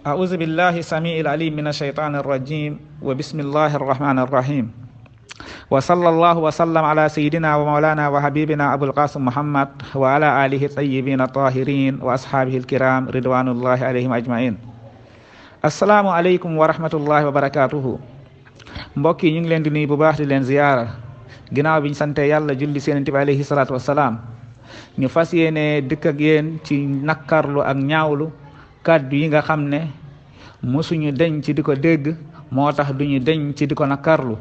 أعوذ بالله السميع العليم من الشيطان الرجيم وبسم الله الرحمن الرحيم وصلى الله وسلم على سيدنا ومولانا وحبيبنا أبو القاسم محمد وعلى آله الطيبين الطاهرين وأصحابه الكرام رضوان الله عليهم أجمعين. السلام عليكم ورحمة الله وبركاته. mbokk yi ñu ngi leen di nuyu bu baax di leen ziyaara ginnaaw bi ñu sante yàlla julli seen Yonent bi alayhi salaatu wassalaam ñu fas yéene dëkk ak yéen ci nakkarlu ak ñaawlu kàddu yi nga xam ne mosuñu deñ ci di ko dégg moo tax duñu deñ ci di ko nakkarlu.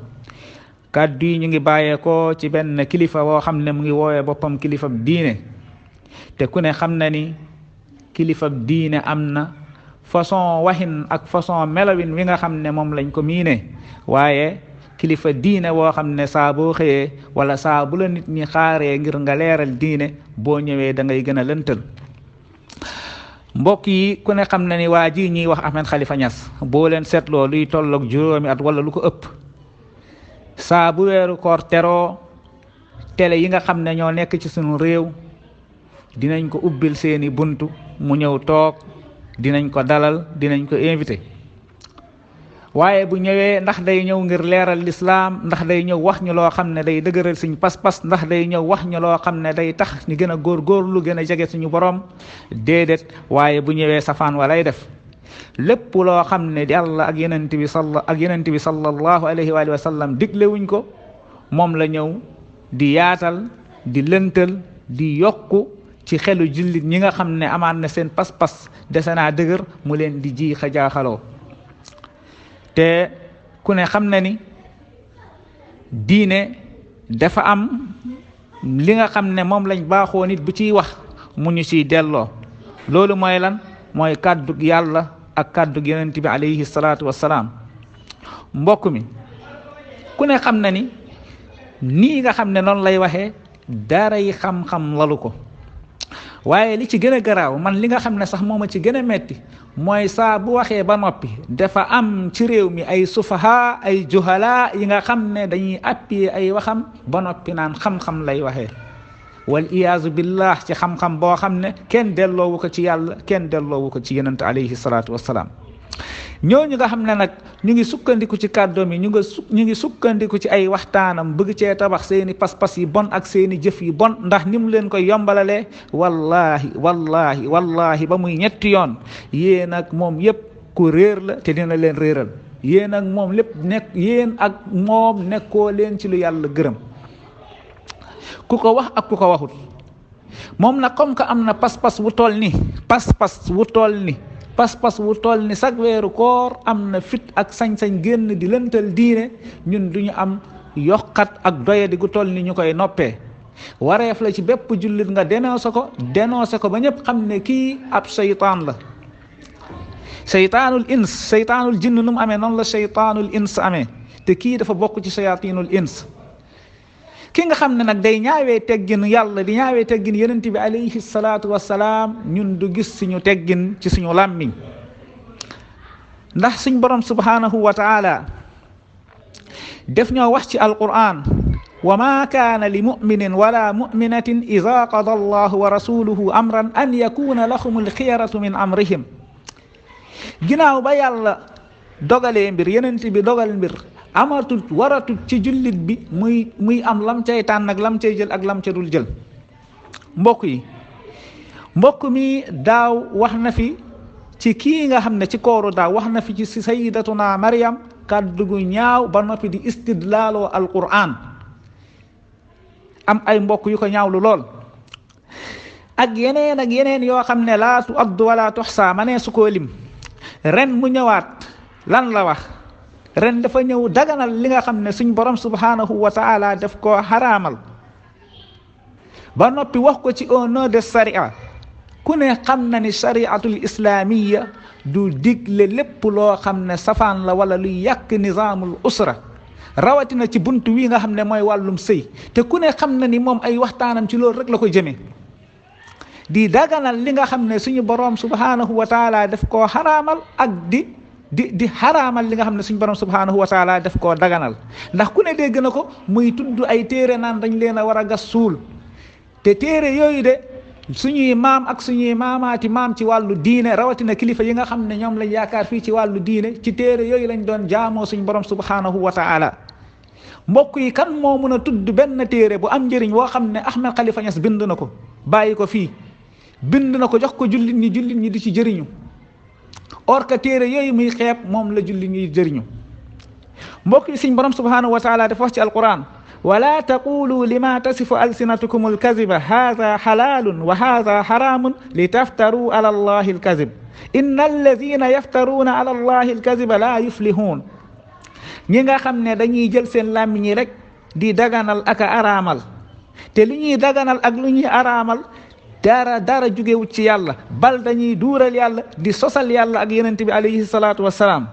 kàddu yi ñu ngi bàyyeekoo ci benn kilifa woo xam ne mu ngi woowee boppam kilifab diine te ku ne xam na ni kilifab diine am na façon waxin ak façon melawin wi nga xam ne moom lañ ko miine waaye kilifa diine woo xam ne saa boo xëyee wala saa bu la nit ñi xaaree ngir nga leeral diine boo ñëwee da ngay gën a lëntal. mbokk yi ku ne xam na ni waa ji ñuy wax Ahmed Khalifa Niass boo leen seetloo luy tolloog juróomi at wala lu ko ëpp saa bu weeru koor teroo télé yi nga xam ne ñoo nekk ci sunu réew dinañ ko ubbil seeni buntu mu ñëw toog dinañ ko dalal dinañ ko invité waaye bu ñëwee ndax day ñëw ngir leeral lislaam ndax day ñëw wax ñu loo xam ne day dëgëral suñu pas-pas ndax day ñëw wax ñu loo xam ne day tax ñu gën a góorgóorlu gën a jege suñu borom déedéet waaye bu ñëwee safaan walay def lépp loo xam ne yàlla ak yenent bi sallallahu alayhi wa sallam diglewuñ ko moom la ñëw di yaatal di lëntal di yokku ci xelu jullit ñi nga xam ne amaan na seen pas-pas dese naa dëgër mu leen di ji xajaaxaloo te ku ne xam na ni diine dafa am li nga xam ne moom lañ baaxoo nit bu ciy wax mu ñu ciy delloo loolu mooy lan mooy kàddu yàlla ak kàddu yonent bi alayhi salaatu wassalaam. mbokk mi ku ne xam na ni nii nga xam ne noonu lay waxee dara yi xam-xam lalu ko waaye li ci gën a garaaw man li nga xam ne sax mooma ci gën a metti mooy saa bu waxee ba noppi dafa am ci réew mi ay sufaha ay juhala yi nga xam ne dañuy appuyer ay waxam ba noppi naan xam-xam lay waxee wal iyaazu billah ci xam-xam boo xam ne kenn delloowu ko ci yàlla kenn delloowu ko ci yonent alayhi salaatu wassalaam. ñooñu nga xam ne nag ñu ngi sukkandiku ci kàddoom yi ñu ngi sukkandiku ci ay waxtaanam bëgg cee tabax seeni pas-pas yi bon ak seeni jëf yi bon ndax ni mu leen koy yombalalee wallahi ba muy ñetti yoon yéen ak moom yépp ku réer la te dina leen réeral yéen ak moom lépp yéen ak moom nekkoo leen ci lu yàlla gërëm ku ko wax ak ku ko waxut moom nag comme que am na pas-pas wu toll ni sag weeru koor am na fit ak sañ-sañ génn di lëntal diine ñun duñu am yokkat ak doyadi gu toll ni ñu koy noppee wareef la ci bépp jullit nga dénoncé ko ba ñëpp xam ne kii ab seytaan la. seytaanul jinn nu mu amee noonu la seytaanul ins amee te kii dafa bokk ci shayatinul ins. ki nga xam ne nag day ñaawee teggin yàlla di ñaawee teggin yonent bi alayhi salaatu wassalaam ñun du gis suñu teggin ci suñu làmmiñ ndax suñ borom subhanahu wa taala def ñoo wax ci alquran wa ma kaana li muminin wala muminatin ida qada allahu wa rasuluhu amran an yakuna lahum alxiyaratu min amrihim. ginnaaw ba yàlla dogalee mbir yonent bi dogal mbir waratut ci jullit bi muy am lam cay tànn ak lam cay jël ak lam ca dul jël. mbokk mi daaw wax na fi ci kii nga xam ne ci kooru daaw wax na fi ci sayyidatuna Maryam kàddu gu ñaaw ba noppi di istidlaaloo alquran am ay mbokk yu ko ñaawlu lool ak yeneen yoo xam ne laa tu addu wala tuxsa ma nee su koo lim. ren mu ñëwaat lan la wax ren dafa ñëw daganal li nga xam ne suñ borom subhanahu wa taala daf koo xaraamal ba noppi wax ko ci au nom de sharia. ku ne xam na ni shariatul islamiya du digle lépp loo xam ne safaan la wala luy yàq nizaamul usra rawatina ci buntu wi nga xam ne mooy wàllum sëy te ku ne xam na ni moom ay waxtaanam ci loolu rek la ko jëmee di daganal li nga xam ne suñu borom subhanahu wa taala daf koo xaraamal ak di xaraamal li nga xam ne suñu borom subhanahu wa taala daf koo daganal ndax ku ne dégg na ko muy tudd ay téere naan dañ leen a war a gas suul te téere yooyu de suñuy maam ak suñuy maamaati maam ci wàllu diine rawatina kilifa yi nga xam ne ñoom lañ yaakaar fii ci wàllu diine ci téere yooyu lañ doon jaamoo suñ borom subhanahu wa taala. mbokk yi kan moo mën a tudd benn téere bu am njëriñ woo xam ne Ahmed Khalifa Niass bind na ko bàyyi ko fii, bind na ko jox ko jullit ñi di ci jëriñu, or que téere yooyu muy xeeb moom la jullit ñi jëriñu. mbokk yi suñ borom subhanahu wa taala dafa wax ci alquran: wala taqulu lima tasifu alsinatukum alkaziba hadha halalun wa hadha haramun litaftaru ala allahi alkazib inna alladina yaftaruna ala allahi alkaziba la yuflihun. ñi nga xam ne dañuy jël seen làmmiñ yi rek di daganal ak a araamal, te li ñuy daganal ak lu ñuy araamal dara jugewut ci yàlla, bal dañuy duural yàlla di sosal yàlla ak yonent bi alayhi salaatu wassalaam.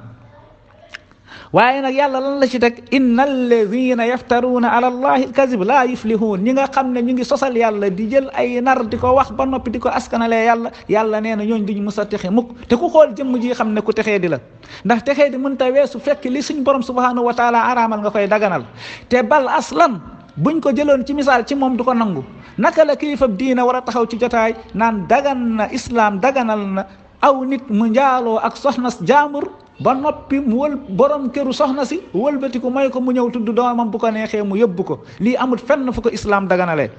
waaye nag yàlla lan la ci teg: inna alladina yaftaruuna ala allahi alkazib laa yuflihun. ñi nga xam ne ñu ngi sosal yàlla di jël ay nar di ko wax ba noppi di ko askanalee yàlla nee na ñooñ duñ mës a texe mukk. te ku xool jëmm ji xam ne ku texee di la, ndax texee di mënta weesu fekk li suñ borom subhanahu wa taala araamal nga koy daganal. te bal aslan buñ ko jëloon ci misaal ci moom du ko nangu. naka la kilifa diina war a taxaw ci jotaay naan dagan na islaam daganal na aw nit mu njaaloo ak soxna jaambur ba noppi mu wël borom këru soxna si wëlbati ko may ko mu ñëw tudd doomam bu ko neexee mu yóbbu ko? lii amut fenn fu ko islaam daganalee,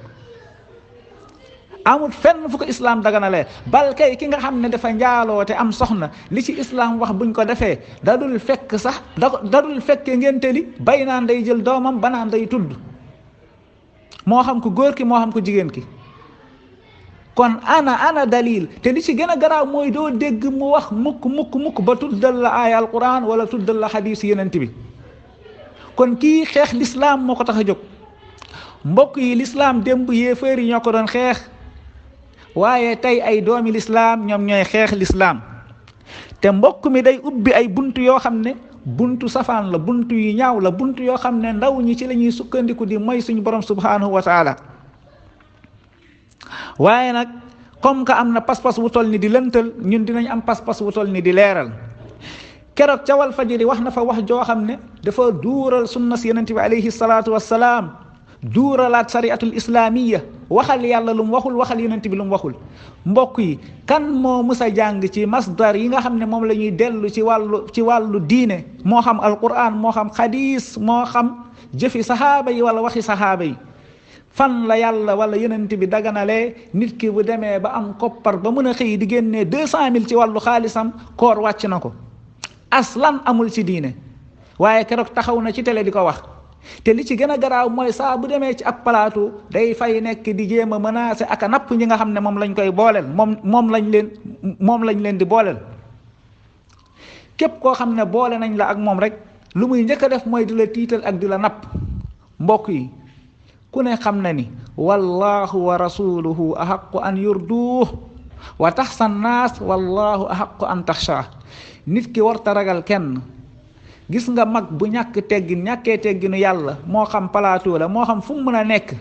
amut fenn fu ko islaam daganalee. bal kay ki nga xam ne dafa njaaloo te am soxna, li ci islaam wax buñ ko defee dadul fekk sax dadul fekke ngénte li bay naan day jël doomam ba naan day tudd, moo xam ko góor ki moo xam ko jigéen ki. kon ana dalil. te li ci gën a garaaw mooy doo dégg mu wax mukk ba tuddal la aaya alquran wala tuddal la xadiis yenent bi. kon kii xeex lislaam moo ko tax a jóg. mbokk yi lislaam démb yéeféer yi ñoo ko doon xeex, waaye tey ay doomi lislaam ñoom ñooy xeex lislaam. te mbokk mi day ubbi ay buntu yoo xam ne buntu safaan la, buntu yu ñaaw la, buntu yoo xam ne ndaw ñi ci la ñuy sukkandiku di mooy suñu borom subhanahu wa taala. waaye nag comme que am na pas-pas wu toll ni di lëntal, ñun dinañ am pas-pas wu toll ni di leeral. keroog ca wal fajiri wax na fa wax joo xam ne dafa duural sunna si yonent bi alayhi salaatu wassalaam, duuralaat sariatul islaamiya, waxal yàlla lu mu waxul, waxal yonent bi lu mu waxul. mbokk yi kan moo mus a jàng ci masdar yi nga xam ne moom la ñuy dellu ci wàllu diine, moo xam alquran moo xam xadiis moo xam jëfi sahaaba yi wala waxi sahaaba yi, fan la yàlla wala yonent bi daganalee nit ki bu demee ba am koppar ba mën a xëy di génnee 200,000 ci wàllu xaalisam koor wàcc na ko? aslan amul ci diine. waaye keroog taxaw na ci télé di ko wax. te li ci gën a garaaw mooy saa bu demee ci ab plateau day fay nekk di jéem a menacer ak a napp ñi nga xam ne moom lañ koy booleel, moom lañ leen di booleel. képp koo xam ne boole nañ la ak moom rek lu muy njëkk a def mooy di la tiital ak di la napp. mbokk yi ku ne xam na ni wallahu wa rasuluhu ahaqu an yurduuh wa taxsa naas wallahu ahaqu an taxsha. nit ki warta ragal kenn. gis nga mag bu ñàkkee tegginu yàlla, moo xam plateau la moo xam fu mu mën a nekk,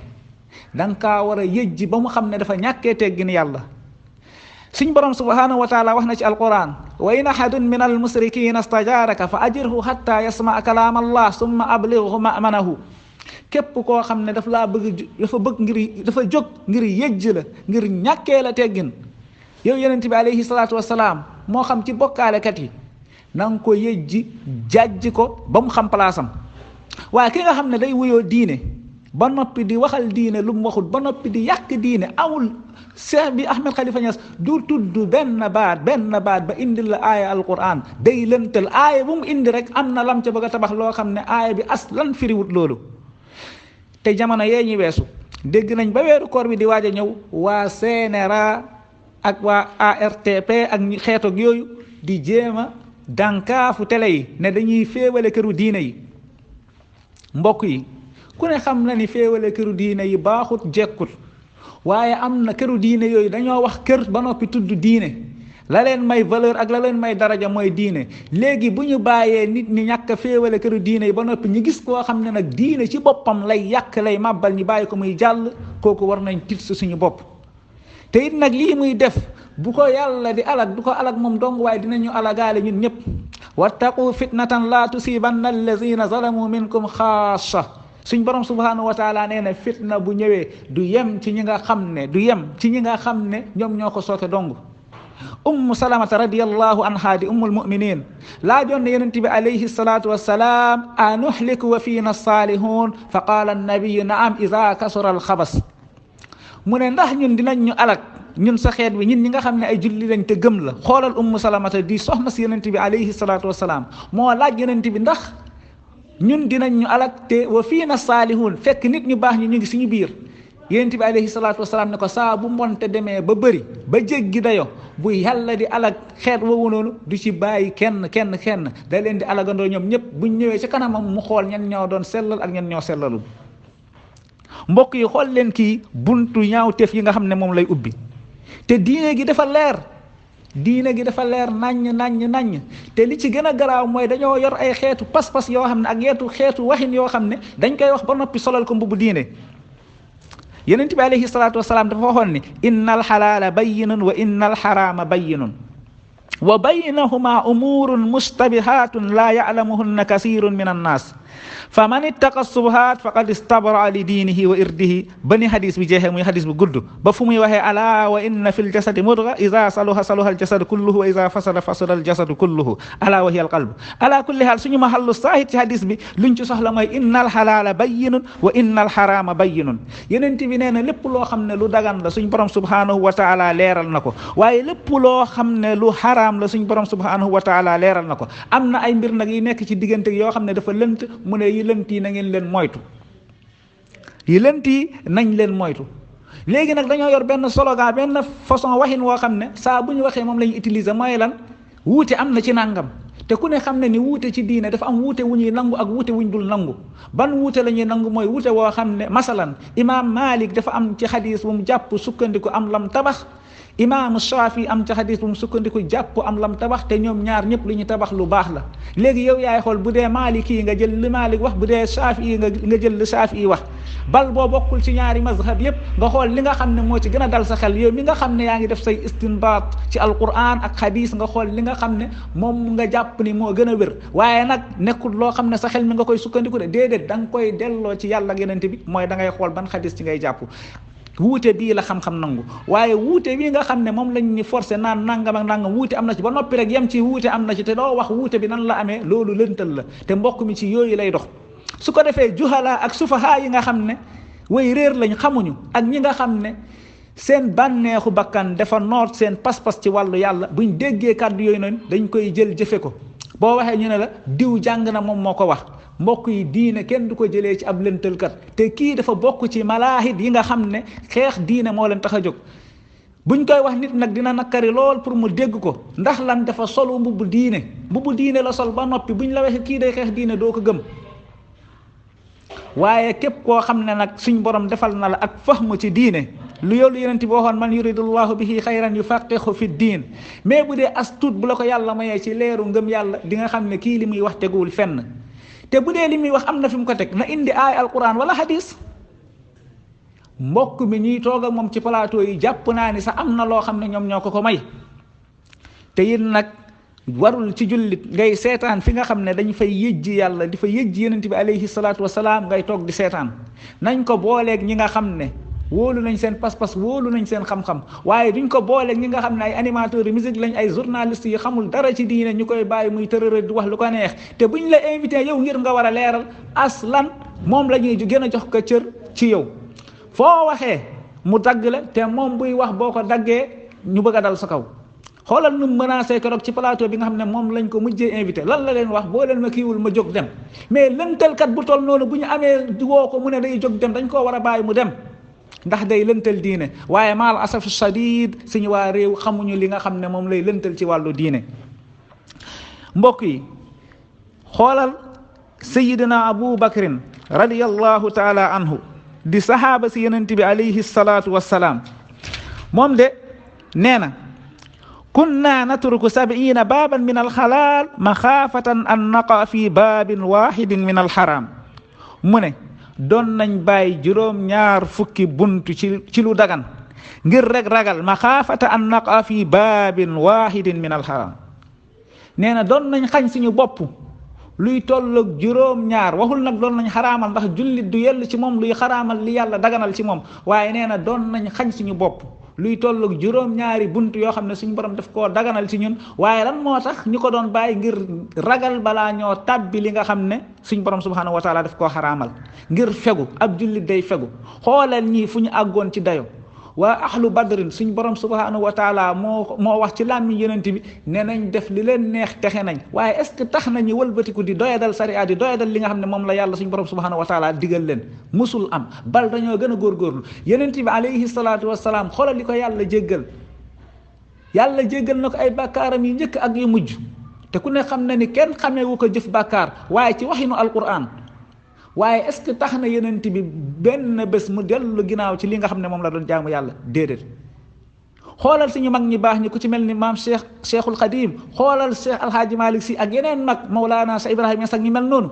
danga kaa war a yëjji ba mu xam ne dafa ñàkkee tegginu yàlla. suñ borom subhanahu wa taala wax na ci alquran: wa in ahadun min almusrikina stajaaraka fa ajirhu hatta yasmaa kalaam allah summa ablighu ma'manahu. képp koo xam ne dafa jóg ngir yëjj la, ngir ñàkkee la teggin, yow yonent bi alayhi salaatu wassalaam, moo xam ci bokkaalekat yi, na nga ko yëjji jàjj ko ba mu xam palaasam. waaye ki nga xam ne day wuyoo diine ba noppi di waxal diine lu mu waxul, ba noppi di yàq diine, amul. Cheikh bi Ahmed Khalifa Niass du tudd benn baat ba indil la aaya alquran, day lëntal aaya bu mu indi rek am na lam ca bëgg a tabax loo xam ne aaya bi aslan firiwut loolu. te jamono yee ñi weesu dégg nañ ba weeru koor bi di waaj a ñëw, waa CNRA ak waa ARTP ak xeetoog yooyu di jéema dànkaafu télé yi ne dañuy féewale këru diine yi. mbokk yi ku ne xam na ni féewale këru diine yi baaxut jekkut, waaye am na këru diine yooyu dañoo wax kër ba noppi tudd diine. la leen may valeur ak la leen may daraja mooy diine. léegi bu ñu bàyyee nit ñi ñàkk a féewale këru diine yi ba noppi ñu gis koo xam ne nag diine ci boppam lay yàq lay màbbal, ñu bàyyi ko muy jàll, kooku war nañ tiit suñu bopp. te it nag lii muy def bu ko yàlla di alag du ko alag moom dong, waaye dinañu alagaale ñun ñëpp. wattaqu fitnatan la tusibanna allazina zalamu minkum xaasa. suñ borom subhanahu wa taala nee na fitna bu ñëwee du yem ci ñi nga xam ne ñoom ñoo ko sooke dong. salamata radiyallahu anha di ummul muminin laajoon ne yonent bi alayhi salatu wassalam a nuhliku wa fiina salihun fa qaala annabiyu naam ida kasura alxabas. mu ne ndax ñun dinañ ñu alak ñun sa xeet bi ñun ñi nga xam ne ay julli lañ te gëm la. xoolal salamata di soxna si yonent bi alayhi salatu wassalam moo laaj yonent bi ndax ñun dinañ ñu alak te wa fiina salihun fekk nit ñu baax ñu ngi suñu biir. yonent bi alayhi salatu wasalaam ne ko saa bu mbonte demee ba bëri ba jéggi dayo bu yàlla di alag xeet woowu noonu du ci bàyyi kenn da leen di alagandoo ñoom ñëpp buñ ñëwee ci kanamam mu xool ñan ñoo doon sellal ak ñan ñoo sellalul. mbokk yi xool leen kii buntu ñaawteef yi nga xam ne moom lay ubbi te diine gi dafa leer naññ te li ci gën a garaaw mooy dañoo yor ay xeetu pas-pas yoo xam ne ak xeetu waxin yoo xam ne dañ koy wax ba noppi solal ko mbubu diine. yonent bi alayhi salaatu wasalaam dafa waxoon ni inna alxalaala bayyinun wa inna alxaraama bayyinun wa baynahuma umuurun mustabihaatun laa ya'lamuhunna kasiirun min annaas fa man ittaqa subuhaat faqad istabraa li diinihi wa irdihi ba ni hadis bi jeexee muy hadis bu gudd ba fu muy waxee alaa wa inna fi ljasadi mudga ida saluha saluha aljasadu kulluhu wa ida fasada fasada aljasadu kulluhu alaa wa hiya alqalb. ala kulli haal suñu mahallu saahid ci hadis bi luñ ci soxla mooy inna alxalaala bayyinun wa inna alxaraama bayyinun. yonent bi nee na lépp loo xam ne lu dagan la suñ borom subhanahu wa taala leeral na ko waaye lépp loo xam ne lu xaraam la suñ borom subhanahu wa taala leeral na ko. am na ay mbir nag yi nekk ci diggante yoo xam ne dafa lënt mu ne yi lënt yi na ngeen leen moytu nañ leen moytu. léegi nag dañoo yor benn slogan benn façon waxin woo xam ne saa bu ñu waxee moom la ñu utiliser mooy lan wuute am na ci nàngam te ku ne xam ne ni wuute ci diine dafa am wuute wu ñuy nangu ak wuute wuñ dul nangu. ban wuute la ñuy nangu mooy wuute woo xam ne masalan imam Malik dafa am ci xadis bu mu jàpp sukkandiku am lam tabax imaamu Shaafi am ci xadis bu mu sukkandiku jàpp am lam tabax te ñoom ñaar ñëpp li ñu tabax lu baax la. léegi yow yaay xool bu dee Maliki nga jël li Malik wax bu dee Shaafi nga jël li Shaafi wax bal boo bokkul ci ñaari mazhab yëpp nga xool li nga xam ne moo ci gën a dal sa xel yow mi nga xam ne yaa ngi def say istinbaat ci alquran ak xadis nga xool li nga xam ne moom nga jàpp ni moo gën a wér waaye nag nekkul loo xam ne sa xel mi nga koy sukkandiku de déedéet da nga koy delloo ci yàlla ak yonent bi mooy da ngay xool ban xadis ci ngay jàpp. wuute bii la xam-xam nangu waaye wuute bii nga xam ne moom lañ ñu forcé naan nangam ak nangam wuute am na ci ba noppi rek yem ci wuute am na ci te doo wax wuute bi nan la amee loolu lëntal la te mbokk mi ci yooyu lay dox. su ko defee juhala ak sufaha yi nga xam ne way réer lañ xamuñu ak ñi nga xam ne seen bànneexu bakkan dafa noot seen pas-pas ci wàllu yàlla buñ déggee kàddu yooyu noonu dañ koy jël jëfe ko boo waxee ñu ne la diw jàng na moom moo ko wax. mbokk yi diine kenn du ko jëlee ci ab lëntalkat te kii dafa bokk ci malaahid yi nga xam ne xeex diine moo leen tax a jóg. buñ koy wax nit nag dina nakkari lool pour mu dégg ko ndax lan dafa solu mbubbu diine la sol ba noppi buñ la waxee kii day xeex diine doo ko gëm. waaye képp koo xam ne nag suñ borom defal na la ak fahmu ci diine lu yoolu yonent bi waxoon man yuridullahu bihi xayran yufaqihu fi diin mais bu dee as tuut bu la ko yàlla mayee ci leeru ngëm yàlla di nga xam ne kii li muy wax teguwul fenn. te bu dee li muy wax am na fi mu ko teg na indi aay alquran wala hadis. mbokk mi ñuy toog ak moom ci plateau yi jàpp naa ni sax am na loo xam ne ñoom ñoo ko may te yéen nag warul ci jullit ngay seetaan fi nga xam ne dañ fay yëjji yàlla di fa yëjji yonent bi alayhi salaatu wasalaam ngay toog di seetaan. nañ ko booleeg ñi nga xam ne wóolu nañ seen pas-pas wóolu nañ seen xam-xam waaye duñ ko booleeg ñi nga xam ne ay animateurs de musique lañ ay journalistes yi xamul dara ci diine ñu koy bàyyi muy tërërë di wax lu ko neex te buñ la invité yow ngir nga war a leeral aslan moom la ñuy gën a jox ko cër ci yow. foo waxee mu dagg la te moom buy wax boo ko daggee ñu bëgg a dal sa kaw. xoolal nu menacé keroog ci plateau bi nga xam ne moom lañ ko mujjee invité lan la leen wax boo leen ma kiiwul ma jóg dem mais lëntalkat bu toll noonu bu ñu amee woo ko mu ne day jóg dem dañ koo war a bàyyi mu dem. ndax day lëntal diine waaye maal asaf shadid suñu waa réew xamuñu li nga xam ne moom lay lëntal ci wàllu diine. mbokk yi xoolal sayidina abu bakrin radiyallahu taala anhu di sahaaba si yonent bi alayhi salaatu wassalaam moom de nee na kunna natruku 70 baaban min alxalaal maxaafatan an naqa fi baabin waxidin min alxaraam mu ne doon nañ bàyyi juróom-ñaar fukki buntu ci lu dagan ngir rek ragal maxaafata an naqa fi baabin waxidin min alxaram nee na doon nañ xañ suñu bopp luy tolloog juróom-ñaar, waxul nag doon nañ xaraamal ndax jullit du yell ci moom luy xaraamal li yàlla daganal ci moom, waaye nee na doon nañ xañ suñu bopp luy tolloog juróom-ñaari bunt yoo xam ne suñu borom daf koo daganal ci ñun. waaye lan moo tax ñu ko doon bàyyi? ngir ragal balaa ñoo tàbbi li nga xam ne suñu borom subhanahu wa taala daf koo xaraamal, ngir fegu. ab jullit day fegu. xoolal ñii fu ñu àggoon ci dayo. waa ahlu badrin suñ borom subhanahu wa taala moo wax ci làmmiñ yonent bi ne nañ def li leen neex texe nañ. waaye est ce que tax nañu wëlbatiku di doyadal sariya, di doyadal li nga xam ne moom la yàlla suñ borom subhanahu wa taala digal leen? musul am. bal dañoo gën a góorgóorlu. yonent bi alayhi salaatu wasalaam xoolal li ko yàlla jéggal. yàlla jéggal na ko ay bàkkaaram yu njëkk ak yu mujj, te ku ne xam na ni kenn xameewu ko jëf bàkkaar, waaye ci waxinu alquran. waaye est ce que tax na yonent bi benn bés mu dellu ginnaaw ci li nga xam ne moom la doon jaamu yàlla? déedéet. xoolal suñu mag ñi baax ñi ku ci mel ni maam cheikhul xadim, xoolal cheikh alhaaji malik si ak yeneen mag mawlaana cheikh ibrahima sax ñi mel noonu.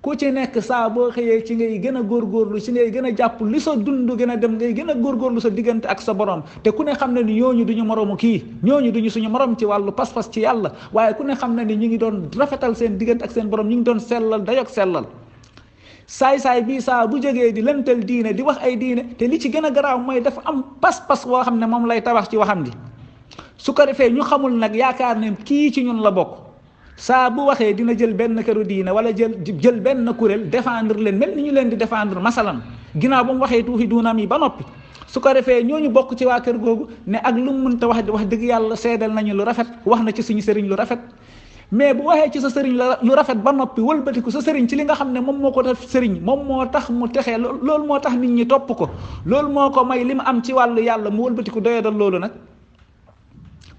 ku ci nekk saa boo xëyee ci ngay gën a góorgóorlu, ci ngay gën a jàpp li sa dund gën a dem, ngay gën a góorgóorlu sa diggante ak sa borom. te ku ne xam ne ni ñooñu duñu moromu kii, ñooñu duñu suñu morom ci wàllu pas-pas ci yàlla, waaye ku ne xam ne ni ñu ngi doon rafetal seen diggante ak seen borom, ñu ngi doon sellal dayok sellal. saay-saay bii saa bu jógee di lëntal diine, di wax ay diine, te li ci gën a garaaw mooy dafa am pas-pas woo xam ne moom lay tabax ci waxam ji. su ko defee ñu xamul nag yaakaar ne kii ci ñun la bokk. saa bu waxee dina jël benn këru diine wala jël benn kuréel défendre leen, mel ni ñu leen di défendre masalan, ginnaaw ba mu waxee tuuxi duunam yi ba noppi. su ko defee ñooñu bokk ci waa kër googu ne ak lu mu mënta wax dëgg yàlla seedal nañu lu rafet, wax na ci suñu sëriñ lu rafet. mais bu waxee ci sa sëriñ la lu rafet ba noppi wëlbatiku sa sëriñ ci li nga xam ne moom moo ko def sëriñ, moom moo tax mu texee, loolu moo tax nit ñi topp ko, loolu moo ko may li mu am ci wàllu yàlla, mu wëlbatiku doyadal loolu nag.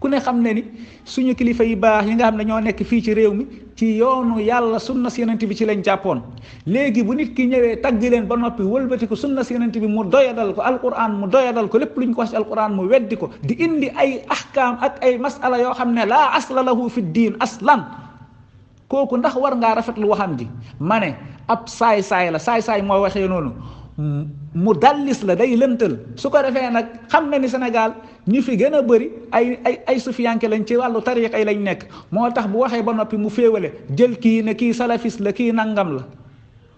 ku ne xam ne ni suñu kilifa yi baax yi nga xam ne ñoo nekk fii ci réew mi ci yoonu yàlla sunna si yonent bi ci lañ jàppoon. léegi bu nit ki ñëwee tagg leen ba noppi wëlbatiku sunna si yonent bi mu doyadal ko, alquran mu doyadal ko, lépp lu ñu ko wax ci alquran mu weddi ko, di indi ay ahkaam ak ay masala yoo xam ne laa asla lahu fi diin aslan. kooku ndax war ngaa rafetlu waxam ji? ma ne ab saay-saay la. saay-saay moo waxee noonu, mu dallis la, day lëntal. su ko defee nag xam na ni Sénégal ñu fi gën a bëri ay sufiyanke lañ, ci wàllu tariqa ay lañ nekk. moo tax bu waxee ba noppi mu féewale, jël kii ne kii salafis la, kii nangam la.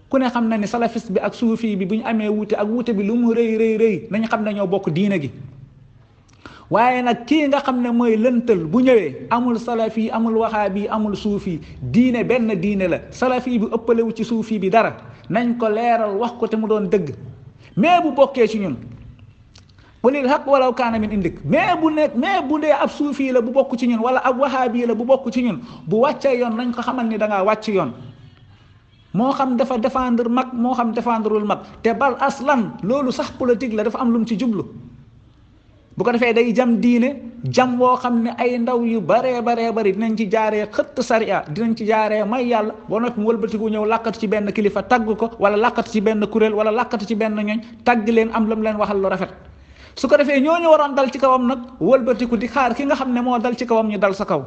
ku ne xam na ni salafis bi ak suufi bi bu ñu amee wuute, ak wuute bi lu mu rëy rëy rëy nañ xam ne ñoo bokk diine gi. waaye nag kii nga xam ne mooy lëntal bu ñëwee, amul salafi, amul waxaabi, amul suufi, diine benn diine la. salafi bi ëppalewu ci suufi bi dara, nañ ko leeral wax ko te mu doon dëgg. mais bu bokkee ci ñun, walil haq walaw kaana min indik, mais bu dee ab suufi la bu bokk ci ñun, wala ab waxaabi la bu bokk ci ñun, bu wàccee yoon nañ ko xamal ni da ngaa wàcc yoon. moo xam dafa défendre mag, moo xam défendrewul mag, te bal aslan loolu sax politique la, dafa am lu mu ci jublu. bu ko defee day jam diine, jam woo xam ne ay ndaw yu baree bari dinañ ci jaaree xëtt sariya, dinañ ci jaaree may yàlla, ba noppi mu wëlbatiku ñëw làkkatu ci benn kilifa tagg ko, wala làkkatu ci benn kuréel, wala làkkatu ci benn ñooñ tagg leen, am lu mu leen waxal lu rafet. su ko defee ñooñu waroon dal ci kawam nag wëlbatiku di xaar ki nga xam ne moo dal ci kawam ñu dal sa kaw.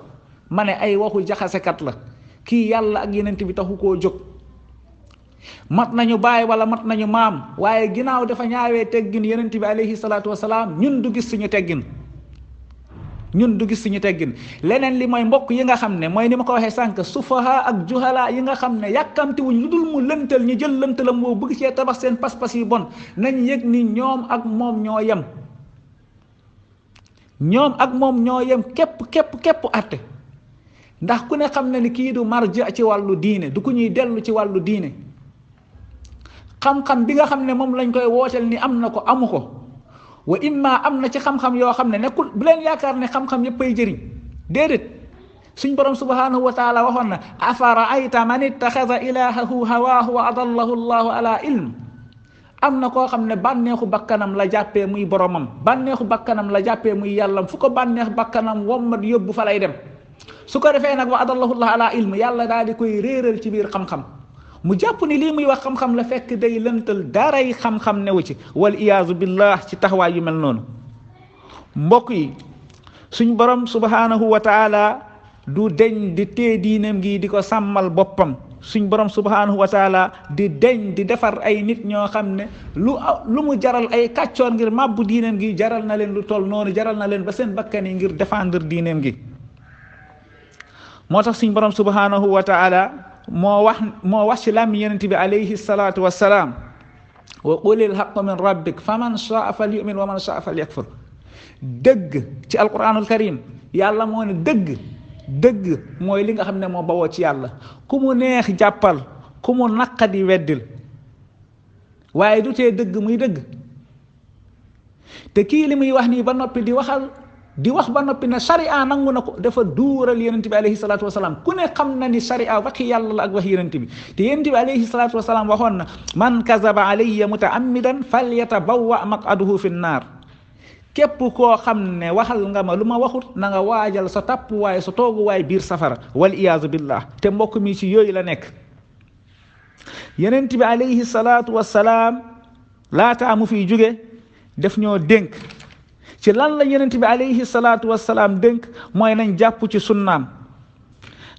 ma ne ay waxu jaxasekat la. kii yàlla ak yeneen bi taxu koo jóg. mat nañu baay wala mat nañu maam, waaye ginnaaw dafa ñaawee teggin yonent bi alayhi salaatu wasalaam, ñun du gis suñu teggin. leneen li mooy mbokk yi nga xam ne mooy ni ma ko waxee sànq, sufaha ak juhala yi nga xam ne yàkkamtiwuñ lu dul mu lëntal, ñu jël lëntalam boo bëgg cee tabax seen pas-pas yi bon. nañ yëg ni ñoom ak moom ñoo yem. ñoom ak moom ñoo yem képp àtte. ndax ku ne xam ne ni kii du marja ci wàllu diine, du ku ñuy dellu ci wàllu diine. xam-xam bi nga xam ne moom lañ koy wooteel ni am na ko, amu ko. wa imma am na ci xam-xam yoo xam ne nekkul, bu leen yaakaar ne xam-xam yépp ay jëriñ, déedéet. suñ borom subhanahu wa taala waxoon na, afaraayta man ittaxada ilahahu hawaahu wa adallahu allahu ala ilm. am na koo xam ne bànneexu bakkanam la jàppee muy boromam, bànneexu bakkanam la jàppee muy yàllam, fu ko bànneex bakkanam wommat yóbbu fa lay dem. su ko defee nag wa adallahu allahu ala ilm, yàlla daal di koy réeral ci biir xam-xam. mu jàpp ni lii muy wax xam-xam la, fekk day lëntal daray xam-xam newu ci, wal iyaazu billah, ci taxawaay yu mel noonu. mbokk yi, suñ borom subhanahu wa taala du deñ di tee diineem gi di ko sàmmal boppam. suñ borom subhanahu wa taala di deñ di defar ay nit ñoo xam ne lu mu jaral ay kàccoor ngir màbbu diineem gi, jaral na leen lu toll noonu, jaral na leen ba seen bakkan yi ngir défendre diineem gi. moo tax suñ borom subhanahu wa taala moo wax ci làmmi yonent bi alayhi salaatu wassalaam wa qulil haqqu min rabbik faman shaa falyu'min wa man shaa falyakfur. dëgg ci alquranul karim yàlla moo ne dëgg mooy li nga xam ne moo bawoo ci yàlla, ku mu neex jàppal, ku mu naqadi weddil, waaye du tee dëgg muy dëgg. te kii li muy wax nii ba noppi di wax ba noppi ne sharia nangu na ko, dafa duural yonent bi alayhi salaatu wasalaam. ku ne xam na ni sharia waxi yàlla la ak waxi yonent bi, te yonent bi alayhi salaatu wasalaam waxoon na man kazaba alayya mutaammidan falyatabawwa maq'adahu fi nnaar. képp koo xam ne waxal nga ma lu ma waxut, na nga waajal sa tàppuwaay sa tooguwaay biir safara, wal iyaazu billah. te mbokk mi ci yooyu la nekk. yonent bi alayhi salaatu wasalaam laataa mu fiy jóge def ñoo dénk ci lan la yonent bi alayhi salaatu wasalaam dénk, mooy nañ jàpp ci sunnaam.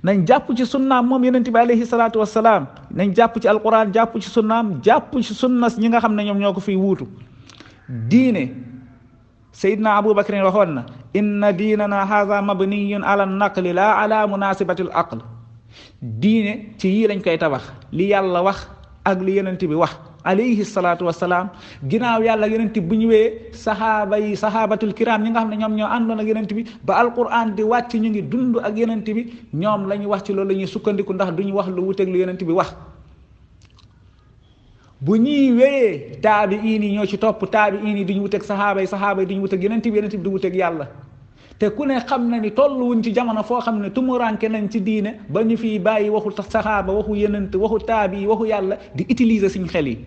nañ jàpp ci sunnaam moom yonent bi alayhi salaatu wasalaam, nañ jàpp ci alquran, jàpp ci sunnaam, jàpp ci sunnas ñi nga xam ne ñoom ñoo ko fiy wuutu. diine Seydina Abu Bakrin waxoon na inna diinana haza mabniyun ala naqli la ala munasibati al aql. diine ci yii lañ koy tabax, li yàlla wax ak li yonent bi wax alayhi salaatu wasalaam. ginnaaw yàlla yonent bi bu ñëwee sahabatul kiram ñi nga xam ne ñoom ñoo àndoon ak yonent bi ba alquran di wàcc, ñu ngi dund ak yonent bi, ñoom la ñu wax ci loolu la ñuy sukkandiku, ndax duñu wax lu wuteeg lu yonent bi wax. bu ñuy wéyee taabi'iin yi ñoo ci topp, taabi'iin yi duñu wuteeg sahaaba yi duñu wuteeg yonent bi du wuteeg yàlla. te ku ne xam na ni tolluwuñ ci jamono foo xam ne tumuranke nañ ci diine ba ñu fiy bàyyi waxu saxaaba, waxu yonent, waxu taabi, waxu yàlla di utiliser suñ xel yi.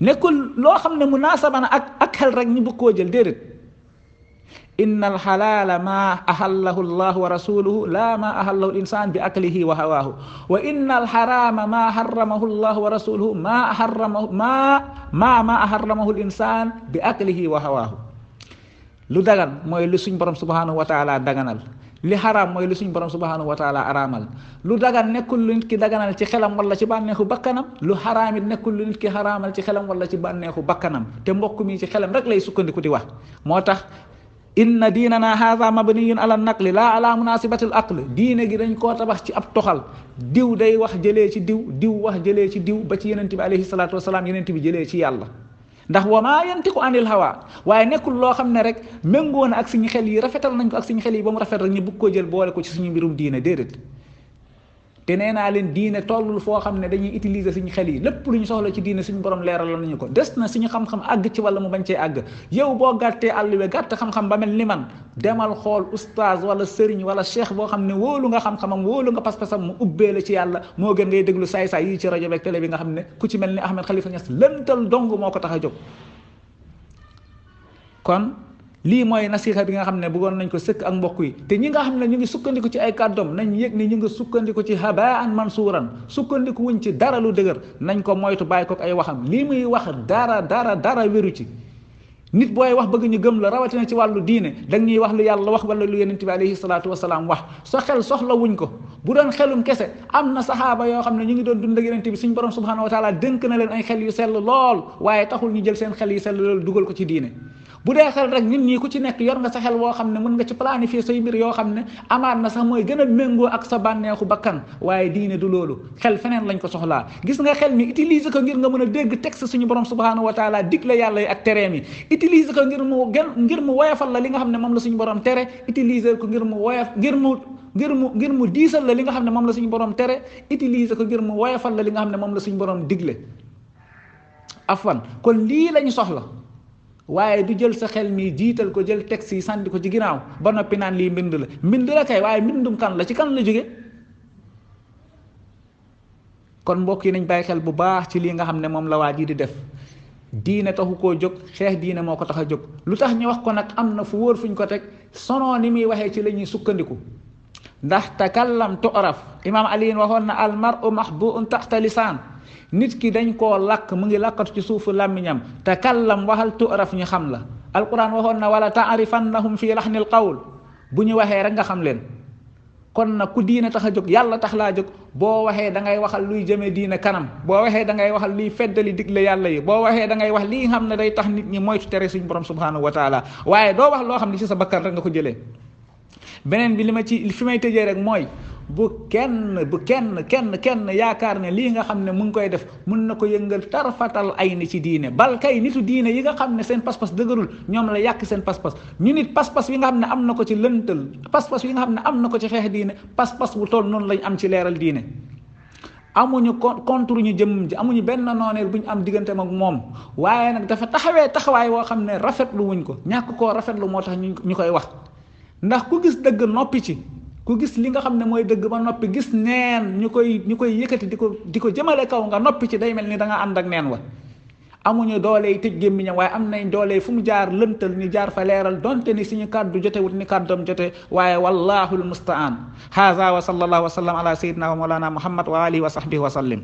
nekkul loo xam ne munaasaba na ak xel rek ñu bëgg koo jël, déedéet. inna alxalaala maa ahallahu llahu wa rasuluhu la ma ahallahu linsaan bi aklihi wa hawaahu wa inna alxaraama maa harramahu llahu wa rasuluhu ma aharramahu linsaan bi aklihi wa hawaahu. lu dagan mooy lu suñ borom subhanahu wa taala daganal, li xaraam mooy lu suñ borom subhanahu wa taala araamal. lu dagan nekkul lu nit ki daganal ci xelam wala ci bànneexu bakkanam, lu xaraam it nekkul lu nit ki xaraamal ci xelam wala ci bànneexu bakkanam. te mbokk mi ci xelam rek lay sukkandiku di wax. moo tax inna diinana haza mabniyun ala naqli la ala munasibati al aql. diine gi dañ koo tabax ci ab toxal, diw day wax jëlee ci diw wax jëlee ci diw ba ci yonent bi alayhi salaatu wasalaam, yonent bi jëlee ci yàlla. ndax wa maa yantiqu anil hawa, waaye nekkul loo xam ne rek méngoo na ak suñu xel yi, rafetal nañ ko ak suñu xel yi ba mu rafet rek ñu bëgg koo jël boole ko ci suñu mbirum diine, déedéet. te nee naa leen diine tollul foo xam ne dañuy utiliser suñu xel yi. lépp lu ñu soxla ci diine suñu borom leeral nañu ko. des na suñu xam-xam àgg ci wala mu bañ cee àgg. yow boo gàttee àlluwe gàtt xam-xam ba mel ni man, demal xool oustaz wala sëriñ wala cheikh boo xam ne wóolu nga xam-xamam, wóolu nga pas-pasam, mu ubbee la ci yàlla, moo gën ngay déglu saay-saay yii ci rajo beeg télé bi nga xam ne ku ci mel ni Ahmed Khalifa Niass lëntal dong moo ko tax a jóg. kon lii mooy nasiha bi nga xam ne bëggoon nañ ko sëkk ak mbokk yi. te ñi nga xam ne ñu ngi sukkandiku ci ay kàddoom nañ yëg ni ñu ngi sukkandiku ci habaan mansuuran, sukkandiku wuñ ci dara lu dëgër. nañ ko moytu, bàyyi ko ay waxam. lii muy wax dara wéru ci. nit booy wax bëgg ñu gëm la, rawatina ci wàllu diine, dañ ñuy wax lu yàlla wax wala lu yonent bi alayhi salaatu wasalaam wax. sa xel soxla wuñ ko. bu doon xelum kese, am na saxaaba yoo xam ne ñu ngi doon dund ak yonent bi, suñ borom subhanahu wa taala dénk na leen ay xel yu sell lool, waaye taxul ñu jël seen xel yu sell lool dugal ko ci diine. bu dee xel rek nit ñi ku ci nekk yor nga sa xel woo xam ne mën nga ci planifier say mbir yoo xam ne amaat na sax mooy gën a méngoo ak sa bànneexu bakkan. waaye diine du loolu, xel feneen lañ ko soxlaa. gis nga xel mi utiliser ko ngir nga mën a dégg texte suñu borom subhanahu wa taala digle yàlla yi ak tereem yi. utiliser ko ngir mu woyofal la li nga xam ne moom la suñu borom tere. utiliser ko ngir mu diisal la li nga xam ne moom la suñu borom tere. utiliser ko ngir mu woyofal la li nga xam ne moom la suñu borom digle. afwan kon lii lañu soxla. waaye du jël sa xel mi jiital ko, jël texte yi sànni ko ci ginnaaw ba noppi naan lii mbind la kay, waaye mbindum kan la, ci kan la jóge. kon mbokk yi nañ bàyyi xel bu baax ci lii nga xam ne moom la waa ji di def. diine taxu koo jóg, xeex diine moo ko tax a jóg. lu tax ñu wax ko nag am na fu wóor fuñ ko teg, sonoo ni muy waxee ci la ñuy sukkandiku. ndax takallam tu'raf, imaam Ali waxoon na al mar'u mahbu'un taxta lisaan. nit ki dañ koo lakk, mu ngi lakkatu ci suufu làmmiñam. takallam waxal tu'raf ñu xam la. alquran waxoon na wala ta'rifannahum fi lahnil qawl, bu ñu waxee rek nga xam leen. kon nag ku diine tax a jóg, yàlla tax laa jóg, boo waxee da ngay waxal luy jëmee diine kanam, boo waxee da ngay waxal luy feddali digle yàlla yi, boo waxee da ngay wax lii xam ne day tax nit ñi moytu tere suñu borom subhanahu wa taala. waaye doo wax loo xam ne ci sa bakkan rek nga ko jëlee. beneen bi fi may tëjee rek mooy bu kenn yaakaar ne lii nga xam ne mu ngi koy def mun na ko yëngal tarfatal ay ni ci diine bal kay nitu diine yi nga xam ne seen pas-pas dëgërul ñoom la yàq seen pas-pas ñu nit pas-pas yi nga xam ne am na ko ci lëntal pas-pas yi nga xam ne am na ko ci xeex diine pas-pas bu toll noonu lañ am ci leeral diine amuñu contre ñu jëm ji amuñu benn nooneel bu ñu am diggante ak moom waaye nag dafa taxawaay woo xam ne rafetlu wuñ ko ñàkk koo rafetlu moo tax ñu koy wax ndax ku gis dëgg noppi ci ku gis li nga xam ne mooy dëgg ba noppi gis neen ñu koy yëkkati di ko jëmale kaw nga noppi ci day mel ni da nga ànd ak neen wa amuñu doole tëj gémmiñam waaye am nañ doole fu mu jaar lëntal ñu jaar fa leeral donte ni suñu kàddu jotewut ni kàddoom jote waaye wallahu almustaan haza wa sallallahu wa sallam ala sayyidina wa mawlana muhammad wa alihi wa sahbihi wa sallim